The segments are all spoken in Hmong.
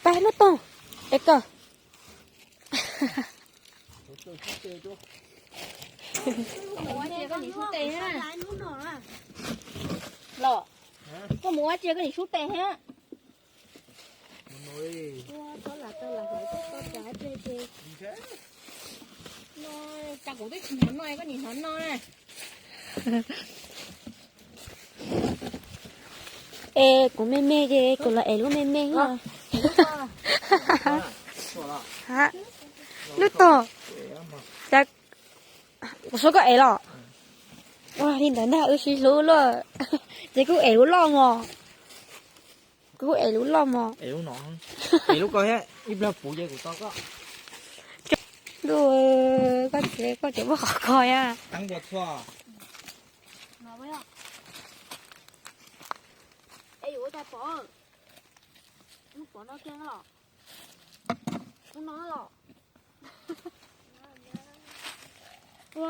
Pab lub toog, es kawg. Los, koj mus ua cia koj nim sub tes thiab. Cas kuv twb tsis hnov no, koj nim hnov no na. Es kuv me me ces kuv los ev lub me me os. Lub tog, cas kuv xub koj ev los? Ua li ntawd ntag wb sib hlub luaj. Ces kuv ev lub loj mos. Kuv ev lub loj mos. Lub ko ib pliag puv ces kuv tau koj. Lub, koj tsev, koj tsev muaj qhov ko ya. Es yuav ua cas pom? Mus pom no kiag los? Mus no los? Ua,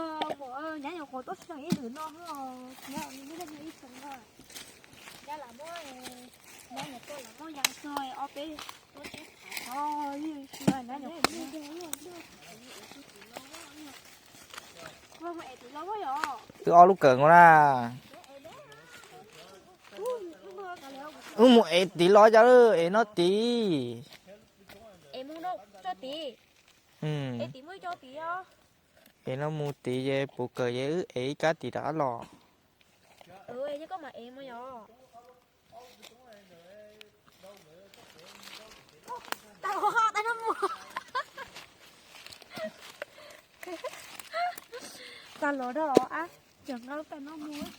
nyab nyuam qhuav tuaj xyoo ib lwm no os, nyab ib xyoo no. Nyab lam muab, nyab nyuam tuaj lam muab ya txog ob peb tuab teb phav tod, nyab nyuam qhuav. Wb ob lub kawm nkaus na. Wb mus ev tid los cas, ev no tid. Ev no mus tid ces puv kawm ces wb ev ib kab tid rov qab los. Tas los rau ab, cov nqa lub pem no mus.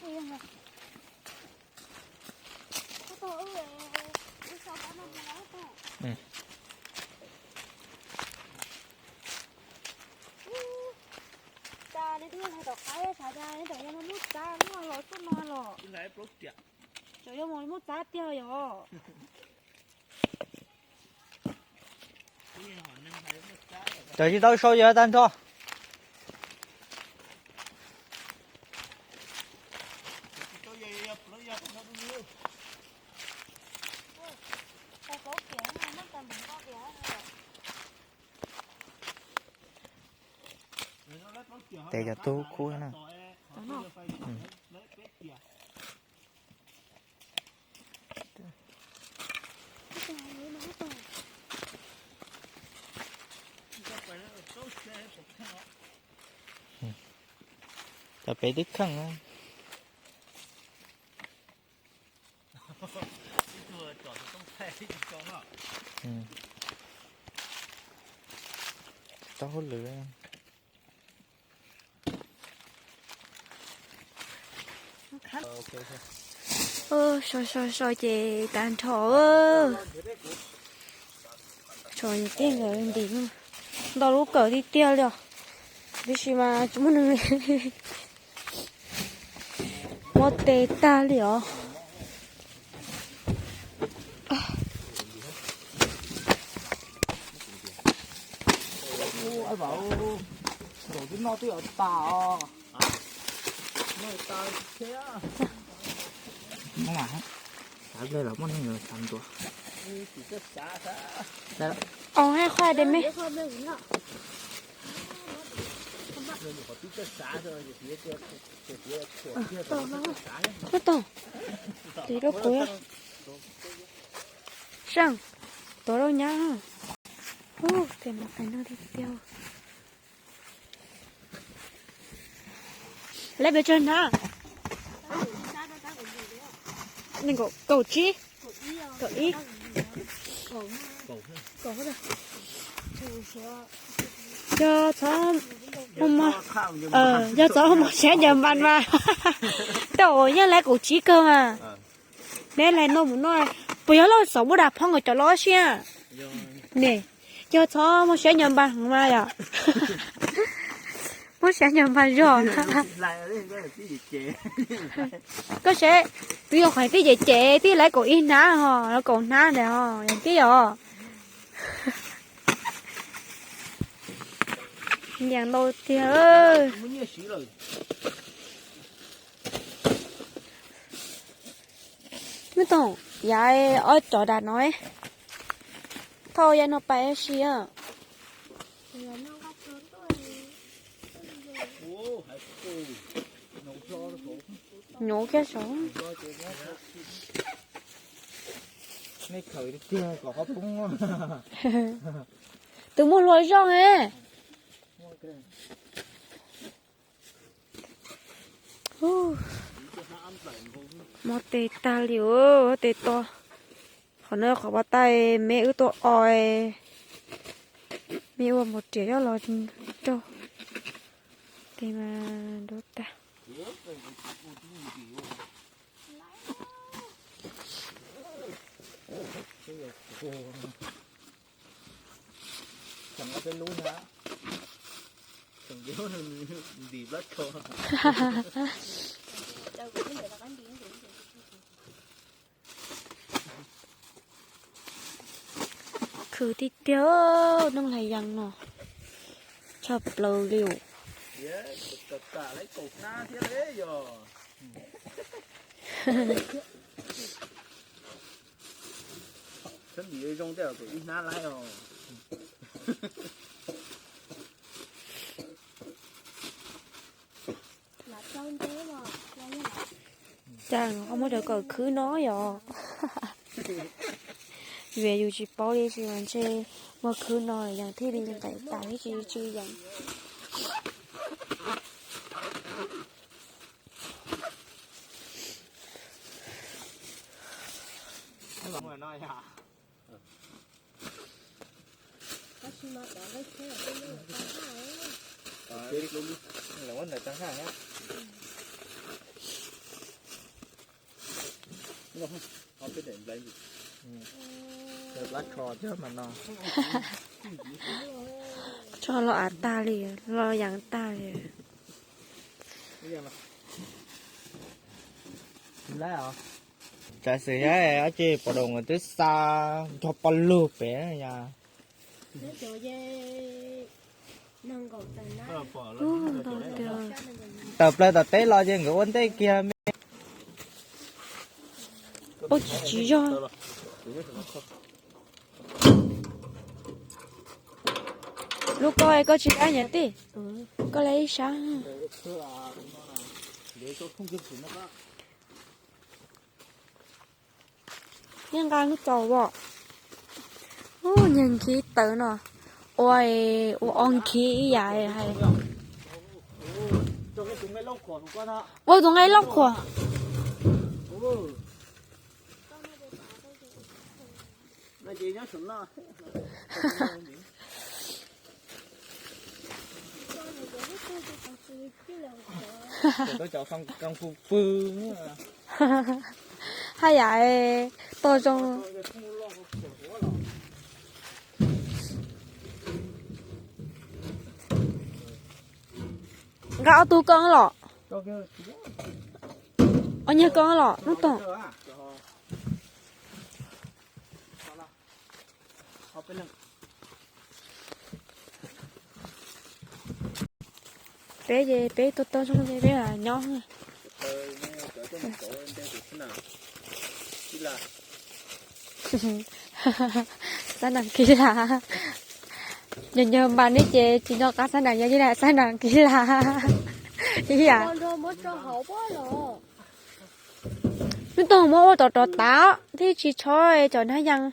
Cas neb twb yog hais tom qab xav cas neb tom yog no muaj txab muaj los txoj no los. Cov yog mus muaj txab tiag yog. Cov tsis tau sau yog tag nrho. Tes cov tub khub na. Cov pem twb kheej. Tau hauj lwm. Sau sau sau ces tag nrho. Tshuav niam tij nkawd ntim ntau lub kawm tiag tiag li os. Tiam sis mas tsis muaj neeg, mob tes tag li os. Nkaum twb noj twb yuav tas os. Xav ple los muaj neeg xav ntua. Os, haj qhaj de me. Koj tau, tes rau kuv. Seej, tuav rau nyab. Ub, tes mas qais no tiag tiag. Lawv pes tsawg hnab? Nees nkaum, kaum tsib, kaum ib. Yog txhob muaj, yog txhob muaj siab ncaws npas mas. Tau, yeej lawv kaum tsib kawg mas. Neb lawv noj mus noj, puas yog loj xav muab dam phob nkaus cov loj siab? Ne, yog txhob muaj siab ncaws npas mas yom. Muab siab ncaws npas zog. Koj saib, twb yog qhov tib cem cem tib lawv kaum ib hnab ho, los kaum hnab ntawd ho, yog tib os. Nyiam ntau tiag. Meb toom, yav ob cov dam no. Thauj ya no pais si. Nyuv kiag saud. Tus muaj hlua zoj e. Mob tes tag li, tes to. Qhov no qhov pas tas me wb tuaj o, me ua mus riam coj los raug, tes mas dub tag. Khwv tiag tiag, neeg hlais yees no tshaj plaws li. Cas ho muab cov kawm khwb no yom? Vim yus tsis paub li, tsis mas ntshe muaj khwb no yees thiaj li nqaim tas, tsis tsis yees. Tso los av tag li, los yees tag li. Tsam xwm yog dab tsi pom dua twb xa nrog poj lug pem yom. Tawm plaws tom teb los ces nkawd ua ntej kiag me. Ua tsis tsis yog. Lub koj koj tsis dab nyiam tij, koj le ib sab. Yeej nqa lub txaus as. Ub, niag nkhib tawv no, ua, ua ob nkhib ib yam hais. Ua tus nqaij loj khuam. Haj yam tog zoo. Nqa ob tug koj los. Ob nyuag koj los Nuj Toog. Peb ces peb tuaj tau zoo ces peb nyob. Xab nas kis las. Nyuag nyuag npas nej ces tsis nco qab xab nas, yog li xab nas kis las ib yam. Nub toog muab ua rov rov tav thiab tsis tshob cov nab yees.